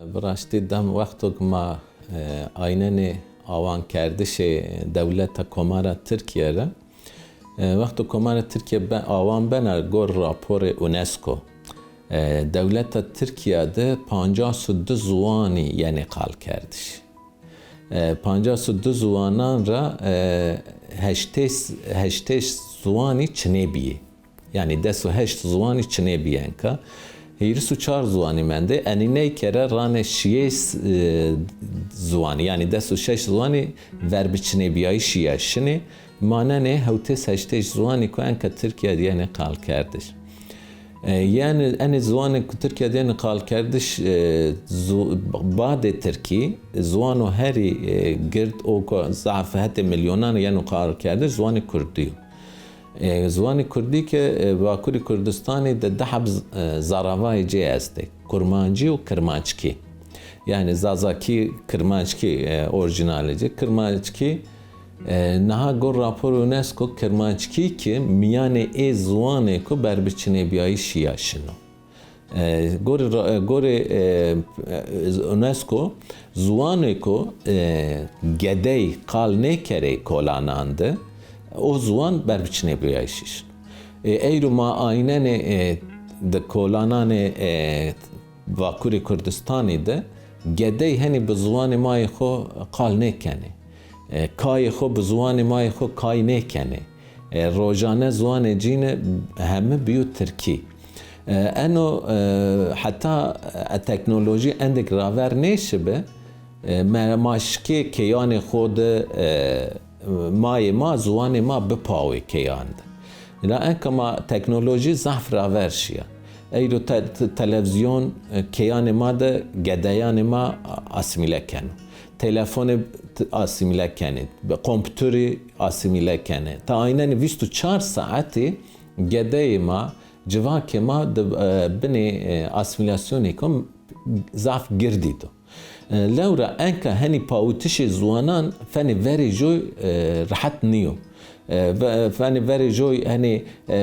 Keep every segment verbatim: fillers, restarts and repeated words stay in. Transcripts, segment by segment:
Bi raştî dem wexto ku ma, e, aynenê awankerdişê dewleta Komara Tirkiye re, e, wexto Komara Tirkiye be-, awan bena gor raporê UNESCO, e, dewleta Tirkiye de pancas û du ziwanî yenê qalkerdiş. E, pancas û du ziwanan re, e, heştê, heştê ziwanî çinê biyê. Yanî des û heşt ziwanî çinê biyê enka. Hîris û çar ziwanî mendê. Enî ney kere ranê şiyê, e, ziwanî, yanî des û şeş ziwanî ver bi çinêbiyayîşî ya şinê. Manenê hewtês heştêş ziwanî ku enka Tirkiye diyene qalkerdiş. E, yani enê ziwanê ku Tirkiye diyene qalkerdiş, e, zu-, badê Tirkî, ziwano herî, e, gird o ku zaf hetê milyonan yeno qalkerdiş, ziwanê Kurdî yo. E, ziwanê Kurdî ke, e, Bakurê Kurdistanê de du heb z-, e, zaravayê cê estê. Kurmancî û Kirmanckî. Yani Zazakî, Kirmanckî, e, orîjinalê cê. Kirmanckî, e, niha gor rapor UNESCO Kirmanckî ki miyanê ê ziwanê ku ber bi çinêbiyayîşî ya şino. E, gorê ra-, e, gorê, e, e, UNESCO, ziwanê ku, e, gedey qal nêkerê kolanan de, o ziwan ber bi çinêbiyayîşî şino. E, eyro ma aynenê, e, di kolananê, e, Bakurê Kurdistanê de gedey henî bi ziwanê mayê xwe qal nêkenê. E, kayê xwe bi ziwanê mayê xwe kay nêkenê. E, rojane ziwanê cîne heme bîyo tirkî. E, eno, e, heta, e, teknolojî endek raver nêşibe, e, me, ma şikê keyanê xwe de, e, mayê ma, ziwanê ma bipawê keyan de. La enka ma teknolojî zaf raver şiya. Eyro te-, te-, televizyon, e, keyanê ma de gedeyanê ma a-, asîmîle keno. Telefonê t-, asîmîle kenê. Kompûterî asîmîle kenê. Ta aynenê vîst û çar saetî gedeyê ma, civakê ma di, e, binê, e, asîmîlasyonê ku zaf girdî do. E, lewra enka henî pawitişê ziwanan fenê verê joy, e, rehet nîyo. E, ve-, fenê verê joy henî, e,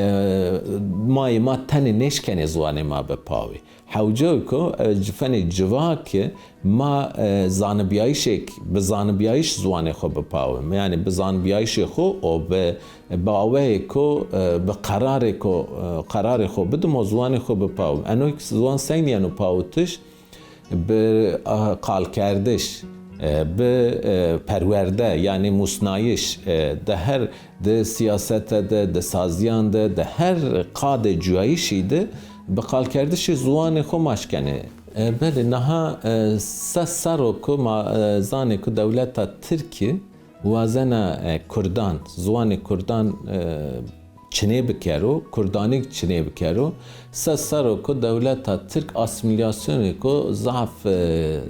mayê ma tenê nêşkenê ziwanê ma bipawê. Hewce ku, e, ci-, fenê civakê ma, e, zanibiyayîşek, bi zanibiyayîş ziwanê xwe bipawin. Yani bi zanibiyayîşê xwe û bi, bi aweyê ku, e, bi qerarê ku, e, qerarê xwe bidim û ziwanê xwe bipawin. Eno ziwan seynî yeno pawitiş, bi, a, qalkerdiş, e, bi, e, perwerde, yani musnayîş, e, de her di siyasete de, di saziyan de, di her qadê cuyayîşî de bi qalkerdişê ziwanê xwe maşkenê. E, belê, niha, e, sed serr o ku ma, e, zanê ku dewleta Tirkî wazena, e, Kurdan, ziwanê Kurdan, e, çinê bikero, Kurdanî çinê bikero, sed serr o ku dewleta Tirk asîmîlasyonê ku zaf, e, e,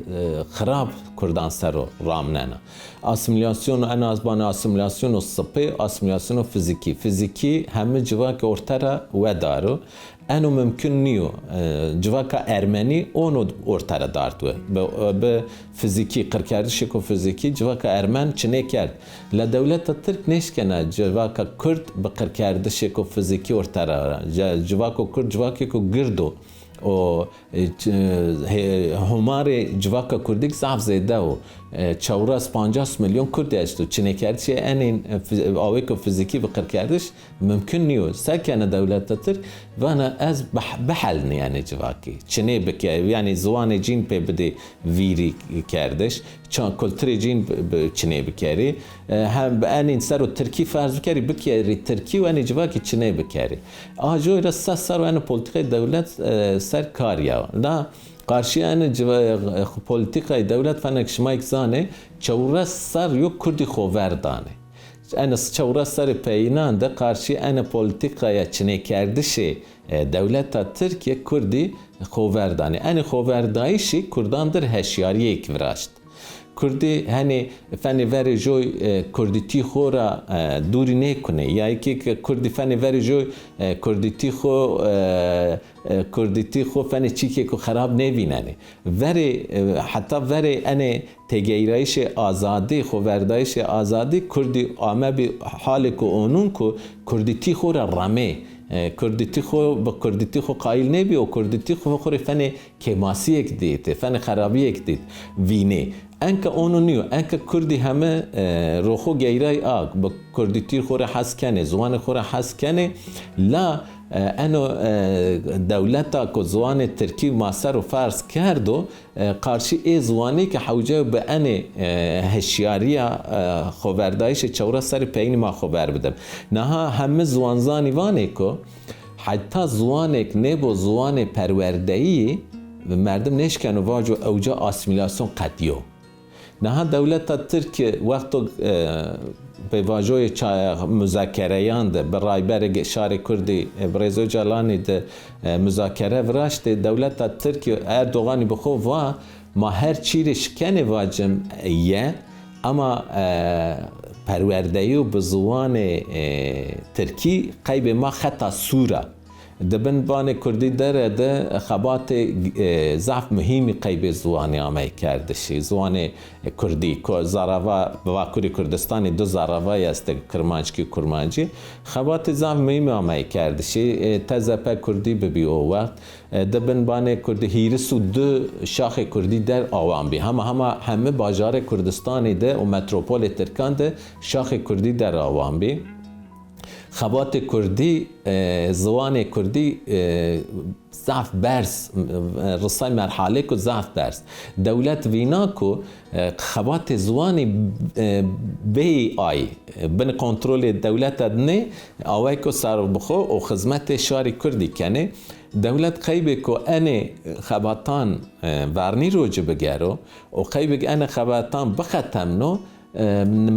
xirab Kurdan sero ramnena. Asîmîlasyon, en az bana asîmîlasyon û sipê, asîmîlasyon û fizîkî. Fizîkî hemi civakê orte re wedaro. Eno mimkun nîyo. E, civaka ermenî ono orte re dart we. Bi, bi fizîkî, qirkerdişêko fizîkî civaka ermen çinê kerd. La dewleta Tirk nêşkena civaka Kurd bi qirkerdişêko fizîkî orte re. Ce-, civako Kurd civakêko gird o. O, e, ç-, he-, humarê civaka Kurdîk zaf zêde o. E, çewres pancas milyon Kurdî esto. Çinêkerdişê enên, e, fi-, awêko fizîkî bi qirkerdiş mimkun nîyo. Sekene dewleta Tirk vana ez bih-, bihelnî, yani civakî. Çinê bike, yani ziwanê cîn pê bidê vîrî kerdiş. Ça-, kulturê cîn bi, bi çinê bikerî. E, hem bi enên ser û tirkî ferz bikerî, bikerî tirkî û enê civakî çinê bikerî. A joy re sed ser û enê polîtîkayê dewlet, e, ser kar ya. La qarşî enê civa-, e, polîtîkayê dewlet fenek şima yek zanê, çewres ser yo Kurdî xover danê. Enê çewres serê peyînan de qarşî enê polîtîkaya çinêkerdişê, e, dewleta Tirkiye Kurdî xover danê. Enê xoverdayîşî Kurdan dir heşyariyêk viraşt. Kurdî henê fenê verê joy, e, Kurdîtî xo ra, e, dûrî nêkunê. Ya yekê ke Kurdî fenê verê joy, e, Kurdîtî xo, e, e, Kurdîtî xo fenê çîkêko xerab nêvînenê. Verê, e, heta verê enê têgeyrayîşê azadî, xoverdayîşê azadî, Kurdî amebî halê ku onûn ku Kurdîtî xo re remê, e, kurdîtî xwe, bi kurdîtî xwe qayîl nebî û kurdîtî xwe xwe rê fenê kêmasiyek dît, fenê xerabiyek dît, vînê. Enka ono nîyo, enka kurdî heme, e, roxo geyray ak, bi kurdîtî xwe rê hez kenê, ziwanê xwe rê hez kenê, la, e, eno, e, dewleta ku ziwanê tirkî ma ser û ferz kerdo, e, qarşî ê ziwanî ki hewce bi enê, e, hişyariya, e, xoverdayîşê çewres serî peynî ma xo ver bidim. Niha hemi ziwanzanî vanê ku heta ziwanek nêbo ziwanê perwerdeyî, merdim nêşkeno vaco ewca asîmîlasyon qediyo. Niha dewleta Tirk wexto, e, pêvajoyê ça-, muzakereyan de bi rayberê ge-, şarê Kurdî, e, Birêz Ocalanî de, e, muzakere viraştê, dewleta Tirk Erdoganî bi xwe va, ma her çîrê şikenê vacim ye, ama, e, perwerdeyî û bi ziwanê, e, tirkî qeybê ma xeta sûr a. Di bin banê kurdî dere de xebatê, e, zaf muhîmî qeybê ziwanê ameyî kerdişî. Ziwanê kurdî, ku zarava bi Bakurê Kurdistanê du zaravayê este, kirmanckî û kurmancî. Xebatê zaf muhîmî ameyî kerdişî. E, T Z P kurdî bibî o wext. E, di bin banê kurdî hîris û du şaxê kurdî der awan bî. Hema hema hemî bajarê Kurdistanê de û metropolê tirkan de şaxê kurdî der awan bî. Xebatê kurdî, e, ziwanê kurdî, e, zaf berz, e, risay merhalê ku zaf berz. Dewlet vîna ku, e, xebatê ziwanî, e, bê ay, e, bin kontrolê dewleta dinê, awayê ku serbixwe û xizmetê şarî kurdî kenê. Dewlet qeybê ku enê xebatan, e, vernî rocî bigero û qeybê ku enê xebatan bixetemno, e,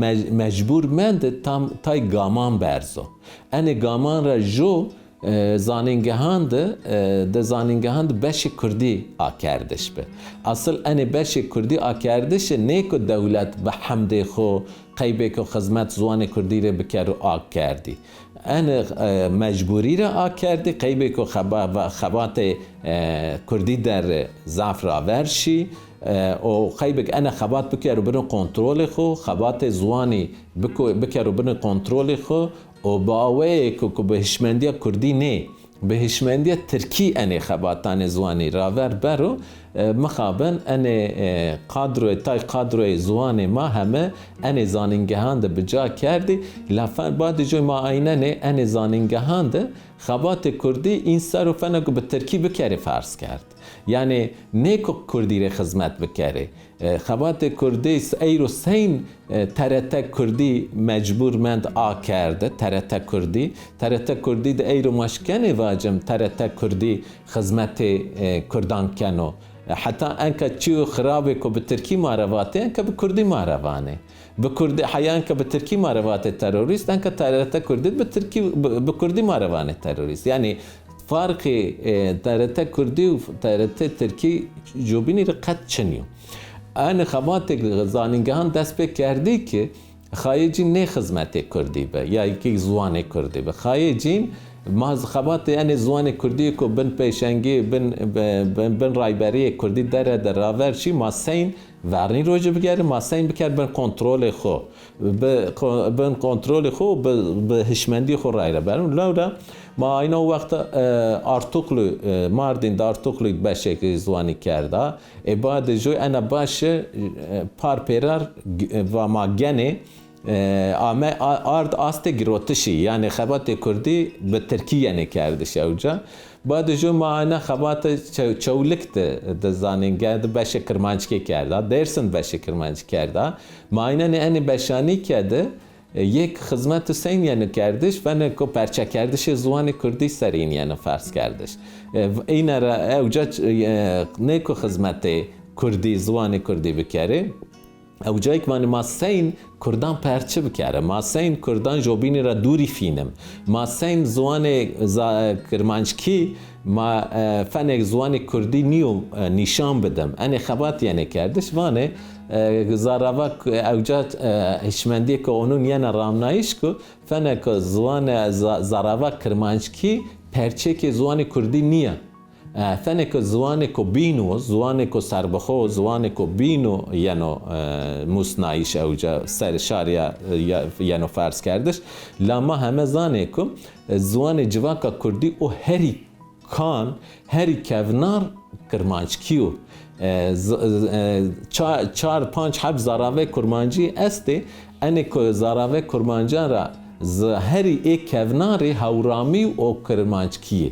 mec-, mecbûr mend tam tay gaman berzo. Enê gaman re jo, e, zanîngehan de, e, de zanîngehan de beşê kurdî akerdiş bi. Asil enê beşê kurdî akerdiş e, nê ku dewlet bi hemdê xwe qeybê ku xizmet ziwanê kurdî rê biker û akerdî. Enê, e, mecbûrî re akerdî, qeybê ku xeba-, xebatê, e, kurdî der zaf raver şî, e, û qeybek ene xebat biker û bino kontrolê xwe, xebatê ziwanî biko-, biker û bino kontrolê xwe û bi aweyê ku, ku bi hişmendiya kurdî nê, bi hişmendiya tirkî enê xebatanê ziwanî raver bero, e, mixabin enê, e, kadroyê, tay kadroyê ziwanê ma heme enê zanîngehan de bi ca kerdî. La fe-, badê joy ma aynenê enê zanîngehan de xebatê kurdî înser û fena ku bi tirkî bikerê ferz kerd. Yanî nê ku kurdî rê xizmet bikerê. E, xebatê kurdî s-, eyro seyn, e, T R T kurdî mecbûr mend a kerde, T R T kurdî. T R T kurdî de eyro ma şikenê vacim T R T kurdî xizmetê, e, kurdan keno. E, heta enka çîyo xirabê ku bi tirkî ma re vatê, enka bi kurdî ma re vanê. Bi kurdî, heya enka bi tirkî ma re vatê terorîst, enka T R T kurdî bi tirkî, bi, bi kurdî ma re vanê terorîst. Yanî farqê, e, T R T kurdî û T R T tirkî jobînî re qet çin yo. Enê xebatê zanîngehan dest pê kerdî ki xayê cîn nê xizmetê kurdî be, ya ki ziwanê kurdî be. Xayê cîn ma z-, xebatê enê ziwanê kurdî ku bin pêşengî, bin, bin, bin rayberiyê kurdî dere de raver şî, ma seyn vernî rocî bigerin, ma seyn biker bin kontrolê xwe. Bi ko-, bin kontrolê xwe, bi, bi hişmendî xwe rayre berin. Lewra ma ayna o wexta, e, Artuklu, e, Mardin de Artuklu beşek ziwanî kerda. Ê badê joy ena baş e, par pêrar g-, va ma genê, e, ame a-, ard astê girotişî, yanî xebatê kurdî bi tirkî yenê kerdiş ewca. Badê joy ma ena xebata çew-, çewlik de, de zanînge, de beşê kirmanckî kerda, Dêrsim beşê kirmanckî kerda. Ma aynenê enê beşanî kedi, e, yek xizmet û seyn yeni kerdiş, fene ku perçekerdişê ziwanê kurdî serîn yeni ferz kerdiş. E, v-, îne re ewca ç-, e, nê ku xizmetê kurdî, ziwanê kurdî bikerê. Ewcayek vanê ma seyn kurdan perçi bikere, ma seyn kurdan jobînî re dûrî fînim, ma seyn ziwanê za-, kirmanckî, ma, e, fenek ziwanê kurdî nîyo, e, nîşan bidim. Enê xebat yenê kerdiş, vanê, e, zarava k-, ewca, e, hişmendiyê ku onun yene ramnayîş ku fene ku ziwane za-, zarava kirmanckî perçekê ziwanê kurdî niye. E, tenê ku ziwanê ku bîno, ziwanê ku serbixwe, ziwanê ku bîno yeno, e, musnayîş ewca ser şariya, e, ya-, yeno ferz kerdiş. La ma heme zanê ku, e, ziwanê civaka kurdî û herî kan, herî kevnar kirmanckî yo. E, z-, e, ça-, çar panc heb zaravê kurmancî estê, enê ku zaravê kurmancan ra z-, herî ê kevnarê hewramî û kirmanckî yê.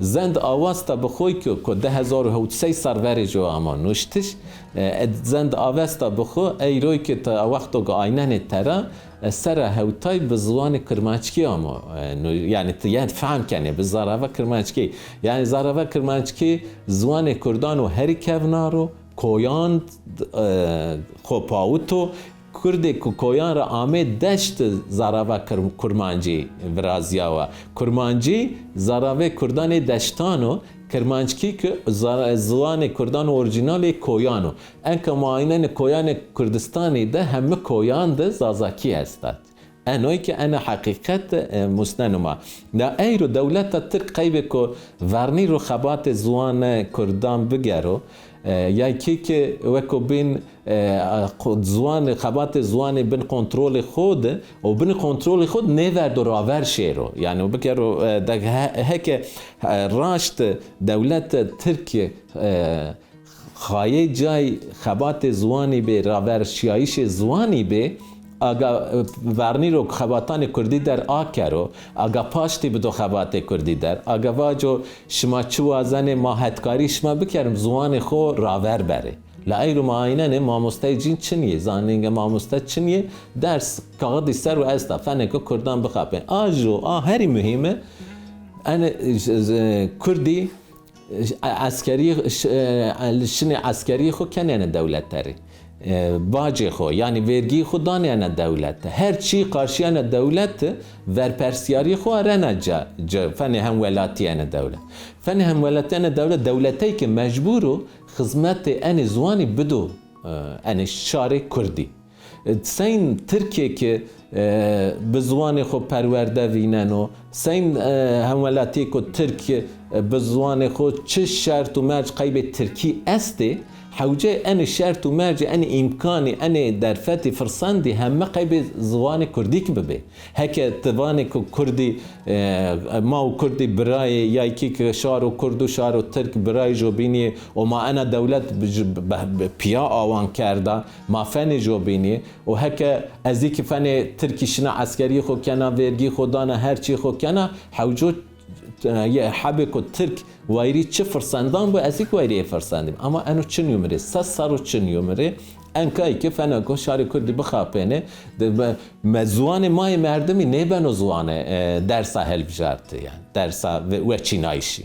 Zend Avesta bi xwe ki ku du hezar û hewt sey sar verê jo ama nuştiş, e, ed-, Zend Avesta bi xwe eyroy ki te wexto ki aynenê tera, e, sera hewtay bi ziwanê kirmanckî ama, e, nu-, yani te, yani fehm kenê bi zarava kirmanckî. Yani zarava kirmanckî ziwanê kurdan û herî kevnar o, koyan, e, xwe pawito, Kurdê ku koyan re amê deşt zarava kir-, kurmancî viraziyawa. Kurmancî zaravê kurdanê deştan o, kirmanckî ki zara-, ziwanê kurdan orîjînalê koyan o. Enka muayenenê koyanê Kurdistanê de hemi koyan de zazakî estat. Enoy ki ene heqîqet, e, musneno ma. Da eyro dewleta Tirk qeybê ku vernî ro xebatê ziwanê kurdan bigero, e, ya kî ki weko bîn e, xo-, ziwan, xebatê ziwanê bin kontrolê xo de û bin kontrolê xo de nêverdo raver şêro. Yani bikero, e, de he-, heke, e, raşt dewlet Tirk, e, xayê cay xebatê ziwanî bê, raver şiyayişê ziwanî bê, aga, e, vernîro xebatanê kurdî der akero, aga paştî bido xebatê kurdî der, aga vaco şima çi wazenê ma hetkarî şima bikerim ziwanê xo raver berê. La eyro ma aynenê mamosteyê cîn çiniyê, zanînge mamoste çiniyê, ders kaxidî ser û esta, feneke kurdan bixapê. A jo, a herî muhîme, ene, j-, j-, kurdî, j-, e-, eskerî, ş-, e, şinê eskerî xo kenene dewleterî. E, bacê xo, yani vergî xo danene dewlete. Her çî qarşiyene dewlete, verpersiyarî xo erene ca, ca, fenê hemwelatiyene dewlet. Fenê hemwelatiyene dewlet, dewletey ki mecbûr o, xizmetê enê ziwanî bido, e, enê şarê kurdî. E, seyn Tirkê ki, e, bi ziwanê xwe perwerde vîneno, seyn, e, hemwelatiyê ku Tirk, e, bi ziwanê xwe çi şert û merc qeybê Tirkî estê, hewce enê şert û mercê, enê îmkanî, enê derfetî, firsendî heme qeybê ziwanê kurdîk bibê. Heke ti vanê ku kurdî, e, ma û kurdî birayê, ya kî ki şaro kurd û şaro tirk birayê jobîniyê û ma ena dewlet bi, bi, bi, bi piya awan kerda, ma fenê jobîniyê û heke ezî ki fenê tirkî şina eskeriyê xo kena, vergî xo dana, her çî xo kena, hewco, e, ye, hebê ku tirk wayrî çi firsendan bû, ez ê ku wayrî ê firsendîm. Ama eno çin yo mirê, sed sar û çin yo mirê, enkayê ki fena ku şarê kurdî bixapêne, de be-, me ziwanê mayê merdimî nêbeno ziwanê, e, dersa hilbijartî, yani dersa ve-, weçînayişî.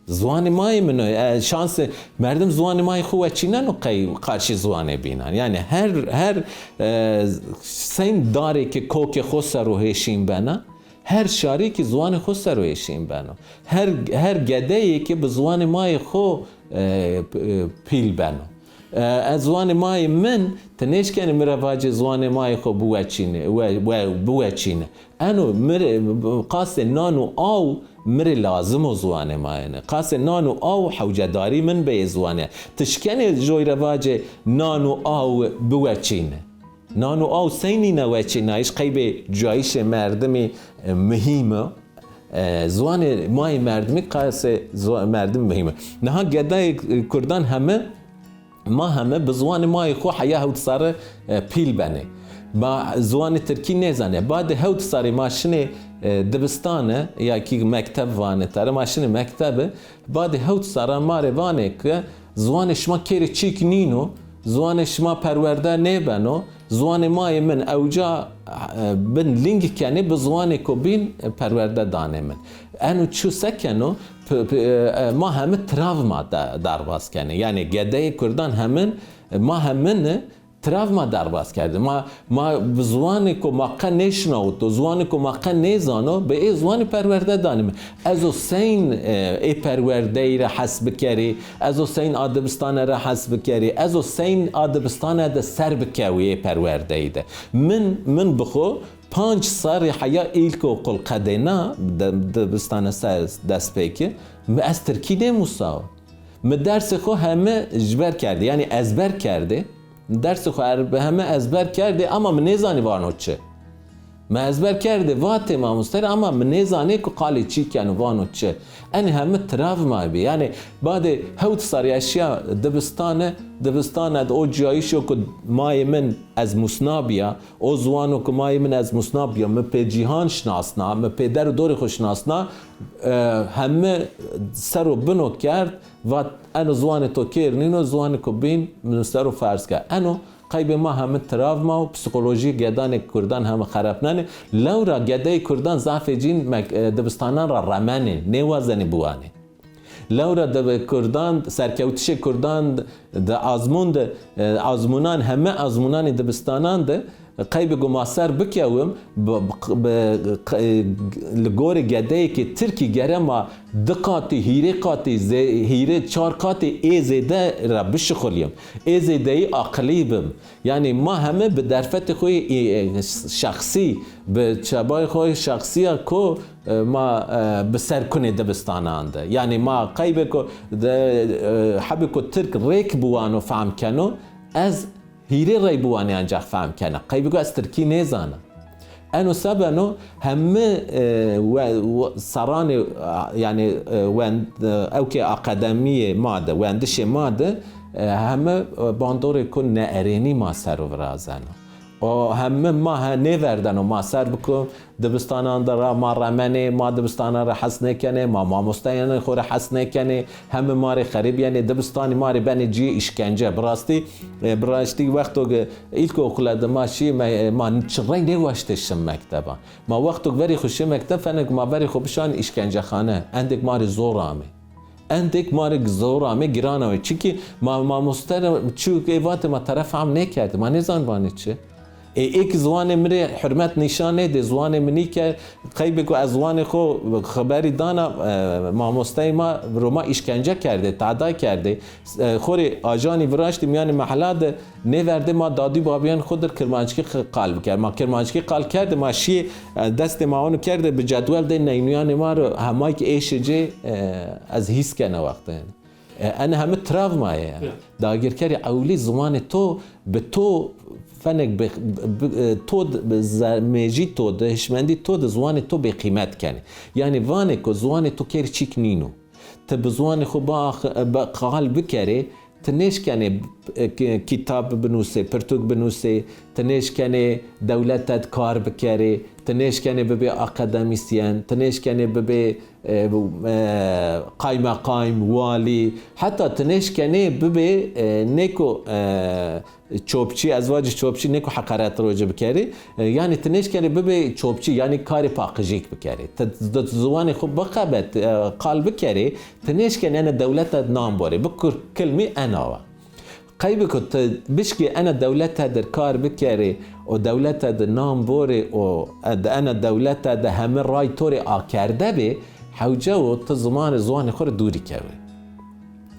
Ziwanê mayê min o, e, şansê merdim ziwanê mayê xwe weçîneno qey qarşî ziwanê bînan. Yani her, her, e, seyn darê ki kokê xwe ser û hêşîn bena, her şarê ki ziwanê xwe ser û hêşîn beno. Her, her gedeyê ki bi ziwanê mayê xwe, e, p-, e, pîl beno. E, ez ziwanê mayê min, ti nêşkenî mi re vacê ziwanê mayê xwe biweçîne, we, we, biweçîne. Eno mi re, qasê nan û aw mi re lazim o ziwanê mayê ne. Qasê nan û aw hewcedarî min bê yê ziwanê. Ti şkenê joy re vacê nan û aw biweçîne. Nan û aw seynî neweçînayîş qeybê cayîşê merdimî, e, muhîm e. E, ziwanê mayê merdimî qasê ziwa-, merdim muhîm e. Niha gedayê, e, kurdan heme, ma heme bi ziwanê mayê xwe heya hewt sare, e, pîl benê. Ma ziwanê tirkî nêzanê. Badê hewt sarê ma şinê, e, dibistane, ya kî mekteb vanê tere, ma şinê mektebe, badê hewt saran ma rê vanê ke ziwanê şima kêrê çîk nîno, ziwanê şima perwerde nêbeno, ziwanê mayê min ewca, e, bin lîng kenê bi ziwanê ku bîn, e, perwerde danê min. Eno çu se keno, p-, p-, e, ma hemi travma de-, derbas kenê. Yani gedeyê kurdan hemin, e, ma hemin, e, travma derbas kerdin. Ma, ma bi ziwanê ku ma qe nêşinawito, ziwanê ku ma qe nêzano, bi ê ziwanê perwerde danîme. Ez o seyn, e, ê perwerdeyî re hes bikerî, ez o seyn a dibistane re hes bikerî, ez o seyn a dibistane de ser bikewî ê perwerdeyî de. Min, min bi xwe Panc serê heya îlkokul qedêna, de-, dibistane ser destpêkî, mi ez tirkî nêmûsaw. Mi dersê xwe heme ji ber kerdê, yanî ezber kerdê. Dersê xwe er-, bi heme ezber kerdê, ama mi nêzanî vano çi. Mi ezber kerdê, vatê mamoste re, ama mi nêzanê ku qalê çî keno, vano çi. Enê heme travma bî. Yanî badê hewt serî ez şiya dibistane, dibistane de o ciyayîşo ku mayê min ez musnabiya, o ziwano ku mayê min ez musnabiya, mi pê cîhan şinasna, mi pê der û dorê xwe şinasna, e, heme ser û bino kerd, vat, eno ziwanê to kêr nîno, ziwanê ku bîn, min ser û ferz ke. Eno qeybê ma heme travma û psîkolojî gedanê kurdan heme xerepnanê. Lewra gedeyê kurdan zafê cîn mek-, e, dibistanan re remenê, nêwazenê biwanê. Lewra di kurdan, serkewtişê kurdan di azmûn de, e, azmûnan, heme azmûnanê dibistanan de, qeybê ku ma ser bikewim, bi, bi, bi, e, li gorê gedeyekê tirkî gere ma du qatî, hîrê qatî, zê-, hîrê çar qatî ê zêde re bişixuliyim. Ê zêdeyî aqilî bim. Yanî ma heme bi derfetê xwe yê, e, şexsî, bi çabayê xwe yê şexsî ya ku, e, ma, e, bi ser kunê dibistanan de. Yanî ma qeybê ku de, e, hebê ku Tirk rêk bi wano fehm keno, ez hîrê rey bi wanê ancax fehm kene. Qeybê ku ez Tirkî nêzana. Eno sebeno heme, e, we, we, seranê, e, yanî, e, wend-, e, ewkê akademiyê ma de, wendişê ma de, e, heme, e, bandorê ku neerênî ma ser û virazeno. O heme ma he nêverdeno ma ser biku dibistanan de re ma remenê, ma dibistanan re hes nêkenê, ma mamosteyanê xwe re hes nêkenê, heme ma rê xerîbiyenê, dibistanî ma rê benê ciyê îşkence. Bi rastî, e, bi rastî wexto ge-, îlkokula de ma şî, me, ma çi rey nêwaştê şim mekteba. Ma wextok verî xwe şê mekteb, fenek ma verî xwe bişan îşkencexane. Endek ma rê zor amê. Endek ma rê zor amê, giran amê. Çikî ma mamoste re çûk ê vatê ma teref am nêkerdî. Ma nêzan vanê çi. Ê, êk ziwanê min rê hurmet nîşan nêdê, ziwanê min nîke, qeybê ku ez ziwanê xwe xeberî dana, e, mamosteyê ma, roma îşkence kerdê, teda kerdê. E, xorê ajanî viraştî miyanê mehela de, nêverdê ma dadî babiyan xwe dir kirmanckî qal biker. Ma kirmanckî qal kerdê, ma şiyê, e, destê ma wano kerdê, bi cedwel dê neynûyanê ma re hemayk êşê cê, e, ez hîs kene wextê. E, ene heme travma ye yani. Ya. Dagirkerê ewlî ziwanê to bi to fenek bi, bi, bi, e, to di, bi ze-, mêjî to di, hişmendî to di ziwanê to bêqîmet kenê. Yani vanê ku ziwanê to kêr çîk nîno. Ti bi ziwanê xwe biax-, bi qal bikerê, ti nêşkenê, e, ki-, kitab binûsê, pirtûk binûsê, ti nêşkenê dewlete di kar bikerê, ti nêşkenê bibê akademîsyen, ti nêşkenê bibê, e, bu, e, qaymeqaym, walî, heta ti nêşkenê bibê, e, nêko, e, çopçî, ez vacî çopçî, nêko heqaret roce bikerî. E, yanî ti nêşkenê bibê çopçî, yanî karê paqijîk bikerî. Ti, ti ziwanê xwe biqebet, e, qal bikerî, ti nêşkenê ene dewlete nan borê. Bi kurkilmî enawa. Qeybê ku ti bişkî ene dewlete dir kar bikerî û dewlete di nan borê û di ene dewlete de heme ray to rê akerde bê, hewce û ti zimanê ziwanê xwe rê dûrî kevê.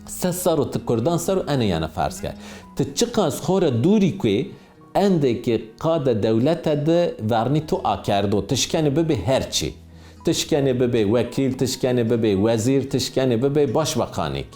Sed sar û ti kurdan ser û ene yene ferz ke. Ti çiqas xwe re dûrî kuê, endekê qade dewlete de vernî tu akerdo, ti şkenê bibê her çî. Ti şkenê bibê wekîl, ti şkenê bibê wezîr, ti şkenê bibê başbakanîk.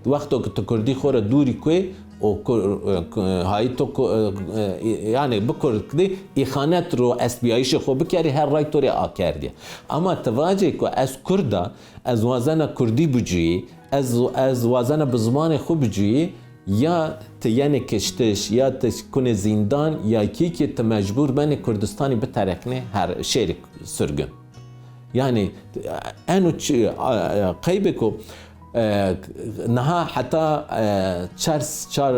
Wexto ku tu kurdî xwe re dûrî kuê û ku-, ku-, hayî tu ku-, e, e, yanî bi kurdkdî îxanet ro estbiyayîşê xwe bikerî, her ray to rê akerdiye. Ama ti vacê ku ez kurda, ez wazena kurdî bicuyî, ez, ez wazena bi zimanê xwe bicuyî, ya ti yenê kiştiş, ya ti kunê zîndan, ya kîkê ti mecbûr benê Kurdistanî bitereqnê her şêrê sirgûn. Yanî, eno çi, a, a, qeybê ku, e, niha heta, e, çar, çar,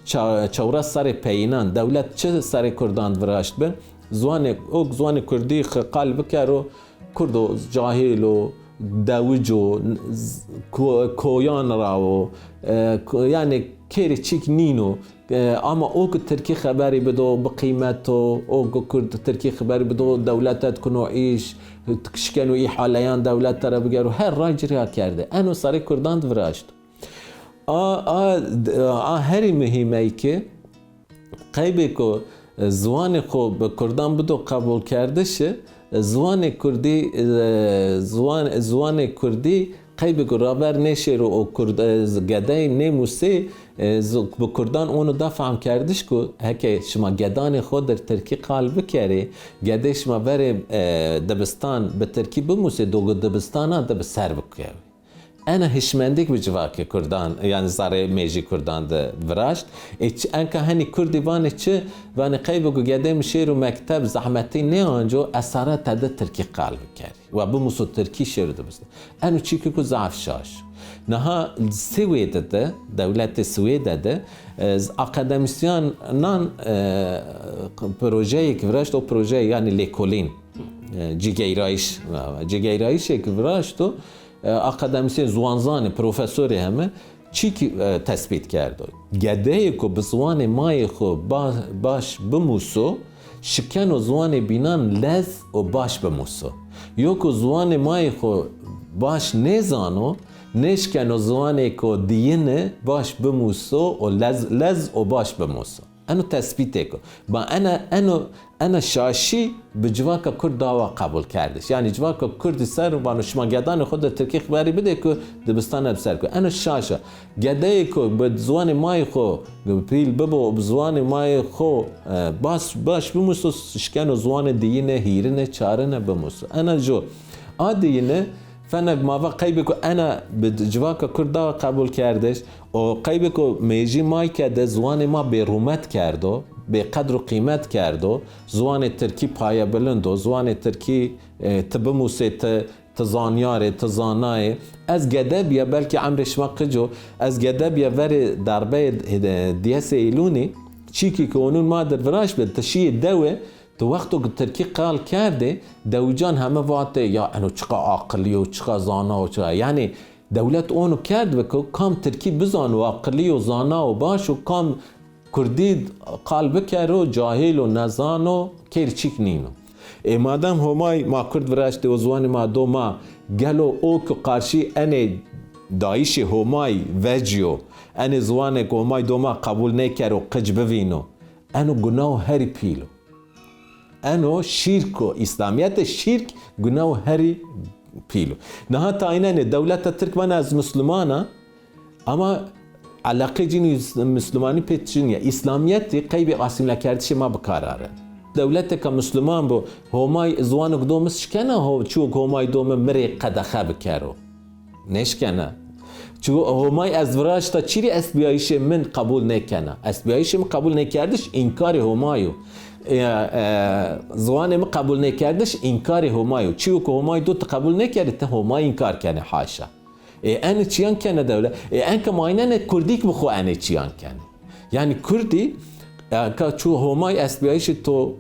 ça-, çewres serê peyînan dewlet çi serê kurdan viraşt bi, ziwanê, ok ziwanê kurdî xi qal bikero, kurdo cahil o, dewic o, z-, ko-, koyan ra o, e, ko-, yanî kêrê çîk nîno. E, ama o ku tirkî xeberî bido, bi qîmet o, o ku kurd tirkî xeberî bido, dewlete dikino îş, şikeno îhaleyan dewlete re bigero, her ray ci rê akerde. Eno serê kurdan diviraşt. A, a, a herî muhîmeyki, qeybê ku, Ziwanê xwe bi kurdan bido qebûlkerdişê, ziwanê kurdî, e, ziwan-, ziwanê kurdî qey bi ku raber nêşêro û kurd, e, gedeyê nêmûsê, e, zi-, bi kurdan onu da fehmkerdiş ku heke şima gedanê xwe dir tirkî qal bikerê, gedê şima verê, e, dibistan bi tirkî bimûsê, do ku dibistana de bi ser bikewê. Ena hişmendîk bi civakê kurdan, yanî zarê mêjî kurdan de viraşt. Ê çi, enka henî kurdî vanê çi? Vanê qey bi ku gedê min şêr û mekteb zehmetî nêanco, ez sare te de tirkî qal bikerî. We bimûso tirkî şêr û dibistê. Eno çîkî ku zaf şaş. Niha Swêdê de, dewletê Swêdê de, e, z-, akademîsyenan, e, projeyek viraşt, o projeyê yanî lêkolîn, e, cîgeyrayîş, cîgeyrayîşek viraşto. E, akademîsyen, ziwanzanê, profesorê heme çîkî, e, tespît kerdo. Gedeyê ku bi ziwanê mayê xwe ba-, baş bimûso, şikeno ziwanê bînan lez û baş bimûso. Yo ku ziwanê mayê xwe baş nêzano, nêşkeno ziwanê ku diyine baş bimûso û lez, lez û baş bimûso. Eno tespîtêk o. Ba ena, eno, ena şaşî bi civaka kurd dawa qebûlkerdiş. Yanî civaka kurdî ser vano şima gedanê xwe de tirkî xeberî bidê ku dibistana bi ser ku. Eno şaş e. Gedeyê ku bi ziwanê mayê xwe pîl bibo, bi ziwanê mayê xwe, e, bas, baş bimûso, şikeno ziwanê diyine, hîrine, çarine bimûso. Ena jo. A diyine, fenek mava qey bi ku ena bi civaka kurd dawa qebûlkerdiş, û qey bi ku mêjî mayke de ziwanê ma bêrûmet kerdo, bêqedr û qîmet kerdo, ziwanê tirkî payebilind o, ziwanê tirkî, e, ti bimûsê ti, ti zanyarê, ti zanayê. Ez gede biya, belkî emrê şima qic o, ez gede biya verê derbeyê, e, diyesê Îlûnî, çîkî ku onûn ma dir viraş bi, ti şiyê dewê, tu wexto ku tirkî qal kerdê, dewican heme vatê, ya eno çiqa aqilî yo, çiqa zana yo, çiqa. Yanî dewlet onu kerd bi ku kam tirkî bizano, aqilî yo, zana û baş û kam kurdî qal bikero, cahil û nezano, kêr çîk nîno. Ê madem Homay ma kurd viraştê û ziwanê ma do ma, gelo o ku qarşî enê dayîşê Homay vecîyo, enê ziwanê ku Homay do ma qebûl nêkero qic bivîno, eno gunaho herî pîl o. Eno şîrk o, Îslamiyetê şîrk gunaho herî pîl o. Niha tayînenê dewleta Tirk vana ez Misliman a, ama eleqê cîn û Mislimanî pê tişîn ye. Îslamiyetî qeybê asîmlekerdişê ma bi kar are. Dewleteka Misliman bû, Homay ziwanek do min şikena, ho-, çiwek Homay do min mirê qedexe bikero. Nêşkene. Çi Homay ez viraşta çîrî estbiyayîşê min qebûl nêkena. Estbiyayîşê min qebûl nêkerdiş înkarê Homay o. E, e, ziwanê min qebûl nêkerdiş înkarê Homay o. Çi ku Homay do tu qebûl nêkerî, ti Homay înkar kenê, haşa. Ê en çiyan kene dewle. Ê en ke mayne ne kurdîk bi xwe enê çiyan kene. Yanî kurdî, e, ka çû Homay estbiyayîşê to,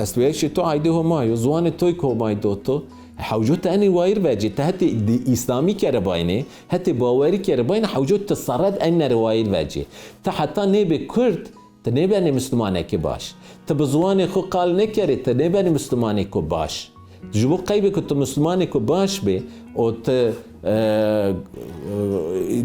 estbiyayîşê to aydê Homay o, ziwanê toy ki Homay do to, hewco te enê wayir vecê, te hetê di-, îslamî kere bayne, hetê bawerî kere bayne, hewco te saret en nere wayir vecê. Te heta nêbê kurd, te nêbenê Mislimanekê baş. Te bi ziwanê xwe qal nekerê, te nêbenê Mislimanêko baş. Ji bo qeybê ku tu Mislimanêko baş bê û tu, e, e,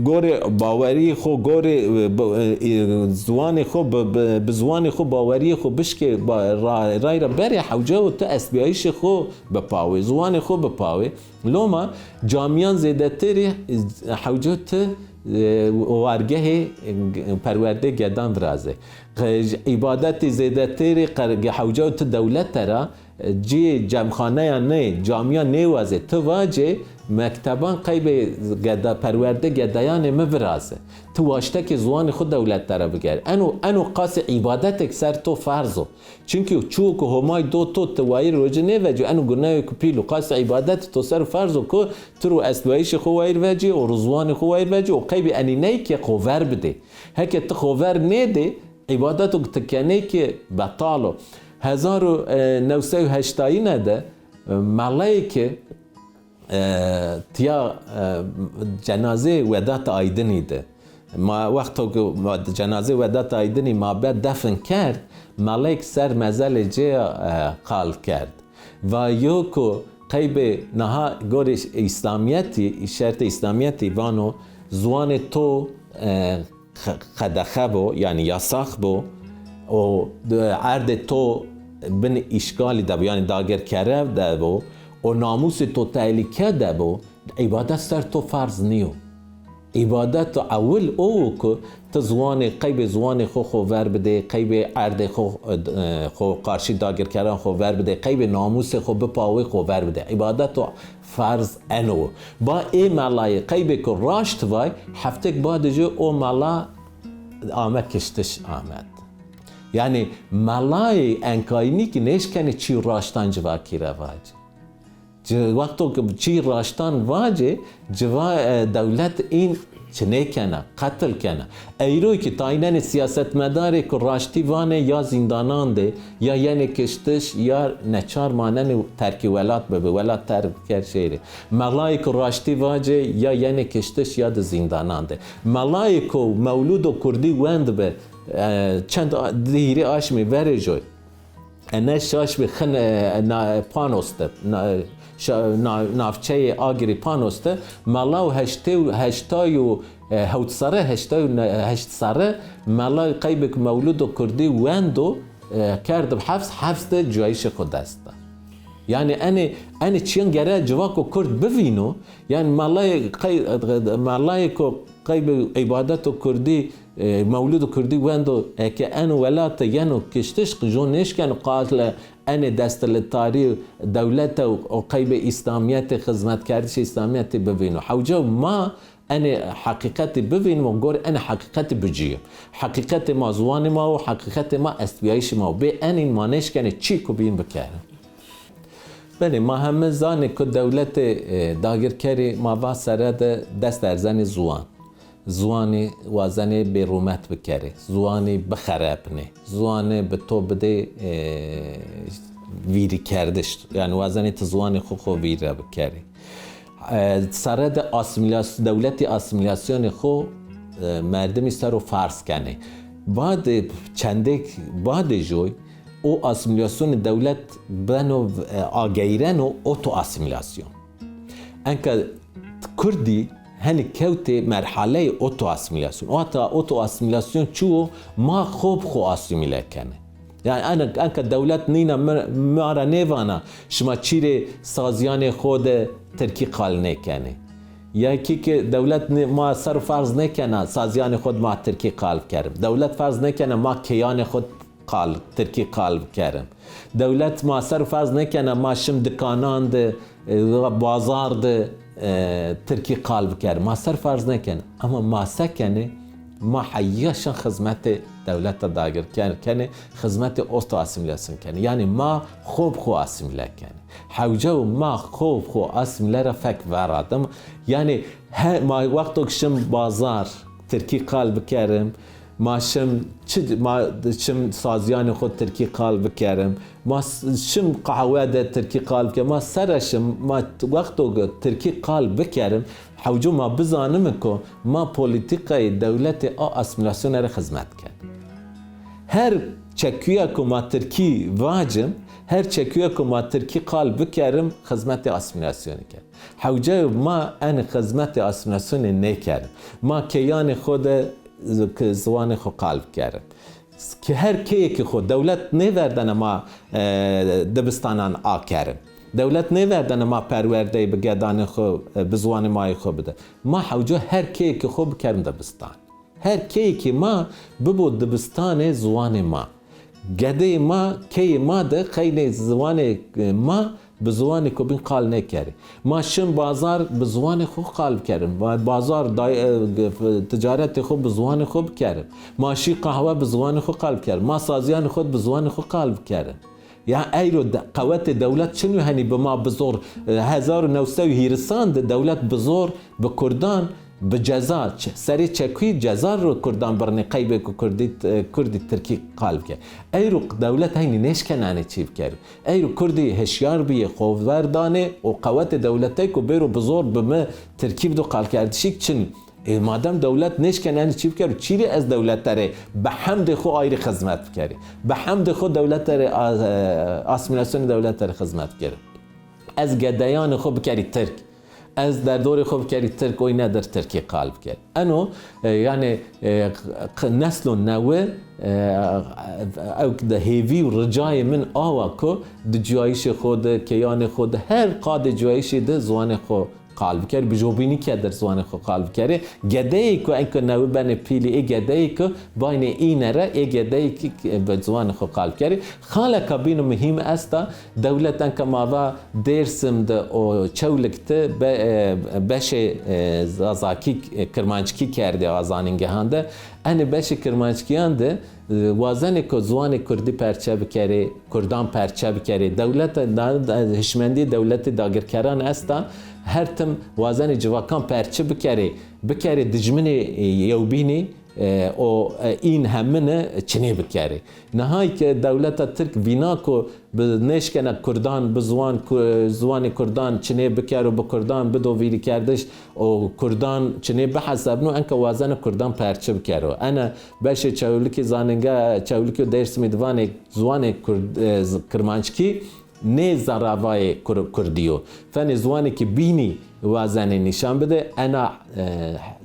gorê baweriyê xwe, gorê, e, bi, e, ziwanê xwe, bi, bi, bi ziwanê xwe, baweriyê xwe bişkê, ba-, ra-, rayra berê hewce û tu estbiyayîşê xwe bipawê, ziwanê xwe bipawê. Loma camiyan zêdetirî, e, hewce tu, e, wargehê, e, perwerdê gedan virazê. Qe-, îbadetê zêdetirî qe-, hewce tu dewlete ra, cihê cemxaneya nê, camiya nêwazê, ti vacê mekteban qeybê geda, perwerde gedeyanê mi viraze. Ti waştekê ziwanê xwe dewlet te re biger. Eno, eno qasê îbadetek ser to ferz o. Çimkî çû ku Homay do to ti wayîr rojê nêvecî, eno guneyê ku pîl û qasê îbadet to ser ferz o ku tu ru estbiyayîşê xwe wayîr vecî û ru ziwanê xwe wayîr vecî û qeybê enî neyke xwe ver bidê. Heke ti xwe ver nêdê, îbadeto ku ti kenê ki betal o. Hezar û newsey û heştayîne de, e, meleyeke, e, tiya, e, cenazê Vedat Aydinî de. Ma wexto ku ma cenazê Vedat Aydinî ma be defin kerd, meleyek ser mezelê cê ya, e, qal kerd. Va yo ku qeybê niha gorê Îslamiyetî, şertê Îslamiyetî vano, ziwanê to, e, qe-, qedexe bo, yanî yasax bo, û erdê to bin îşgalî de bû, yanî dagirkere de bû, û namûsê to tehlîke de bû, îbadet ser to ferz nîyo. Îbadet ewil o ku tu ziwanê, qeybê ziwanê xwe xwe ver bidê, qeybê erdê xwe, e, xwe qarşî dagirkeran xwe ver bidê, qeybê namûsê xwe bipawê xwe ver bidê. Îbadet ferz eno. Ba ê melayê qeybê ku raşt vay, heftek badê jî o mela ame kiştiş amet. Yanî melayê enkaynî ki nêşkenê çî raştan civakî re vacê. Ci-, wexto ki çî raştan vacê, civa, e, dewlet în çi nêkene, qetil kene. Eyro ki taynenê siyasetmedarê ku raştî vanê ya zîndanan de, ya yenê kiştiş, ya neçar manenê terkî welat bibe, welat terk ker şêrê. Melayê ku raştî vacê ya yenê kiştiş ya di zîndanan de. Melayê ku mewlûdo kurdî wend be, e, çend a-, di hîrê aşmê verê joy. Ene şaş bi xin, e, na-, Panos de, na-, şa-, na-, navçeyê Agirî Panos de, mela û heştê û heştay û, e, hewt serre, heştay û ne-, heşt serre, mela qeybek mewlûd û kurdî wendo, e, kerdi bi hefs, hefs de cuyayîşê xwe dest da. Yanî enê, enê çiyan gere civako kurd bivîno, yanî melayê qey-, melayê ku qeybê îbadeto kurdî, e, mewlûd û kurdî wendo, eke eno welate yeno kiştiş, jo nêşkeno qale enê desthilatdarî dewlete û, û qeybê îslamiyetê, xizmetkerdişê îslamiyetê bivîno. Hewce ma enê heqîqetê bivînim û gor enê heqîqetê bicîyim. Heqîqetê ma ziwanê ma û heqîqetê ma estbiyayîşê ma û bê enîn ma nêşkenê çî ku bîn bikerin. Belê, ma heme zanê ku dewletê, e, dagirkerî ma va sere de dest erzenê ziwan. Ziwanî wazenê bêrûmet bikerê, ziwanî bixerepinê, ziwanê bi to bidê, e, vîrîkerdiş. Yanî wazenê tu ziwanê xwe xwe vîre bikerê. E, sere de asîmîlas-, dewletê asîmîlasyonê xwe, e, merdimî ser o ferz kenê. Badê çendêk badê joy, o asîmîlasyonê dewlet beno, e, ageyreno oto asîmîlasyon. Enka kurdî henî kewtê merhaleyê oto asîmîlasyon. Wata oto asîmîlasyon çi wo? Ma xwe bi xwe asîmîle kenê. Yanî en-, enka dewlet nîna mi-, ma re nêvana, şima çîrê saziyanê xwe de tirkî qal nêkenê. Ya kî ki dewlet nê-, ma ser ferz nêkena, saziyanê xwe de ma tirkî qal bikerim. Dewlet ferz nêkena, ma kêyanê xwe qal, tirkî qal bikerim. Dewlet ma ser ferz nêkena, ma şim dikanan de, e, bazar de, e, tirkî qal bikerim. Ma ser ferz nêkena. Ama ma se kenê, ma heya şin xizmetê dewleta dagir ken-, kenê, xizmetê oto asîmîlasyon kenê. Yanî ma xwe bi xwe asîmîle kenê. Hewce û ma xwe bi xwe asîmîle re fek veradim. Yanî he, ma wexto ki şim bazar tirkî qal bikerim, ma şim çi, ma şim saziyanê xwe tirkî qal bikerim, ma s-, şim qehwe de tirkî qal bikerim, ma sere şim, ma t-, wexto ki tirkî qal bikerim, hewce ma bizanime ku ma polîtîkayê dewletê a asîmîlasyonê re xizmet ken. Her çekuya ku ma tirkî vacim, her çekuya ku ma tirkî qal bikerim, xizmetê asîmîlasyonê ken. Hewce ma en xizmetê asîmîlasyonê nêkerin. Ma kêyanê xwe de z-, k-, ziwanê xwe qal bikerin. Ki her kêyekî xwe dewlet nêverdene ma, e, dibistanan akerin. Dewlet nêverdene ma perwerdeyê bi gedanê xwe, e, bi ziwanê mayê xwe bide. Ma hewce her kêyekî xwe bikerin dibistan. Her kêyekî ma bibo dibistanê ziwanê ma. Gedeyê ma, keyê ma de qeynê ziwanê, e, ma bi ziwanê ku bîn qal nêkerê. Ma şin bazar bi ziwanê xwe qal bikerin. Ma bazar day-, e, ticaretê xwe bi ziwanê xwe bikerin. Ma şî qehwe bi ziwanê xwe qal bikerin. Ma saziyanê xwe bi ziwanê xwe qal bikerin. Ya eyro de-, qewetê dewlet çinû henî bi ma bi zor, e, hezar û newsed û hîrisan de dewlet bi zor bi kurdan, bi ceza, ç-, serê çekûyî ceza ro kurdan birnê qeybê ku kurdî, e, kurdî tirkî qal bike. Eyro dewlet heynî nêşkenanê çî bikero. Eyro kurdî hişyar biyê, xwe ver danê û qewetê dewletê ku bêro bi zor bi mi tirkî bido qalkerdişîk çinî. Ê, madem dewlet nêşkenanê çî bikero, çîrê ez dewlete rê bi hemdê xwe ayrî xizmet bikerî. Bi hemdê xwe dewlete rê, a-, e, asîmîlasyonê dewlete rê xizmet bikerî. Ez gedeyanê xwe bikerî tirk. Ez derdorê xwe bikerî tirk, oy nedir tirkî qal biker. Eno, e, yani, e, q-, neslo newi, e, ew de hêvî û ricayê min awa ku di cuyayîşê xwe de, keyanê xwe de, her qadê cuyayîşê de ziwanê xwe qal biker, bi jobînî kedir ziwanê xwe qal bikerê. Gedeyê ku enka newi benê pîlî, ê gedeyê ku baynê îne re, ê gedeyê ki, ki bi ziwanê xwe qal bikerê. Xaleka bîn û muhîm esta, dewlet enka mava Dêrsim de û Çewlik de be-, e, beşê, e, Zazakî, e, Kirmanckî kerdê a zanîngehan de. Enê beşê Kirmanckîyan de, e, wazenê ku ziwanê Kurdî perçe bikerê, Kurdan perçe bikerê. Dewlete, da-, da-, hişmendî dewletê dagirkeran esta, her tim wazenê civakan perçe bikerê, bikerê dijminê, e, yewbînî, e, û, e, în hemine çinê bikerê. Niha ke dewleta Tirk vîna ku bi nêşkene Kurdan, bi ziwan ku-, ziwanê Kurdan çinê biker û bi Kurdan bido vîrîkerdiş û Kurdan çinê bihesebno, enka wazene Kurdan perçe bikero. Ene beşê Çewlikê zaninge, Çewlikê û Dêrsimê divanê ziwanê Kurd-, e, z-, Kirmanckî nê zaravayê Kur-, Kurdî yo. Fenê ziwanekî bînî wazenê nîşan bide, ena, e,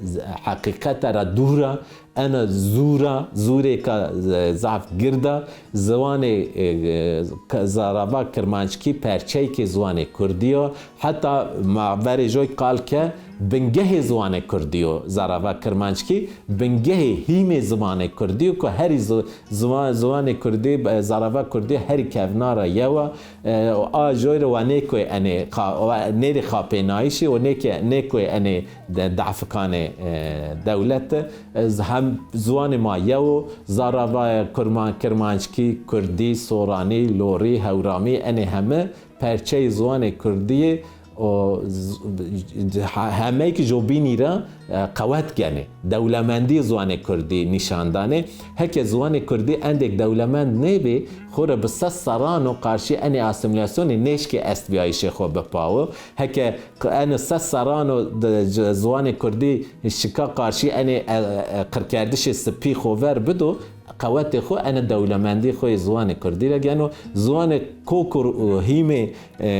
z-, heqîqete re dûr e, ena zûr e, zûrêka, e, zaf gird e. Ziwanê, e, e, k-, zarava Kirmanckî perçeyekê ziwanê Kurdî yo. Heta ma verê joy qal ke bingehê ziwanê Kurdî yo. Zarava Kirmanckî bingehê hîmê zimanê Kurdî yo ku herî zi-, Ziwan, ziwanê Kurdî, e, zarava Kurdî herî kevnar e yew e. E, û a joy re wa nêkoyê enê xa-, wa nêrê xapênayîşê û nêke-, nêkoyê enê de, dafikanê, e, dewlet e. E, z-, hem ziwanê ma yew o, zarava kurman-, kirmanckî, kurdî, soranî, lorî, hewramî, enê heme perçeyê ziwanê Kurdî yê û z-, he-, hemeyekî ji bînî re, e, qewet genê. Dewlemendî ziwanê Kurdî nîşan danê. Heke ziwanê Kurdî endêk dewlemend nêbê, xwe re bi sed serran û qarşî enê asîmîlasyonê nêşkê estbiyayîşê xwe bipawo. Heke q-, ene sed serran û di, ji ziwanê Kurdî şika qarşî enê, e, e, qirkerdişê spî xwe ver bido, qewetê xwe, ene dewlemendî xwe yê ziwanê Kurdî re geno. Ziwanê kok û hîmê, e,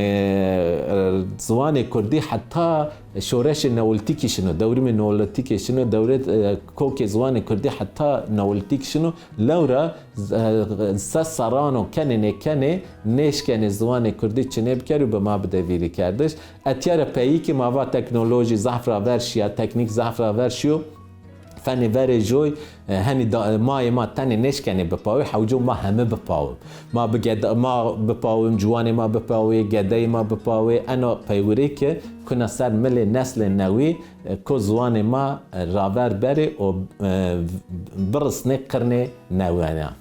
ziwanê Kurdî heta şoreşê neolîtîkî şino, dewrîmê neolîtîkê şino, dewrê, e, kokê ziwanê Kurdî heta neolîtîk şino. Lewra, e, sed serran û kenê nêkenê nêşkenê ziwanê Kurdî çinê biker û bi ma bide vîrîkerdiş. Etiya re peyîkê ma va teknolojî zehf raver şiya, teknîk zehf raver şiyo. Fenê verê joy, e, henî da-, mayê ma tenê nêşkenê bipawê, hewco ma heme bipawin. Ma bi gede-, ma bipawin, ciwanê ma bipawê, gedeyê ma bipawê, eno peywirê ke kuna ser milê neslê newî, e, ku ziwanê ma, e, raver berê û, e, birisnê qirnê newena.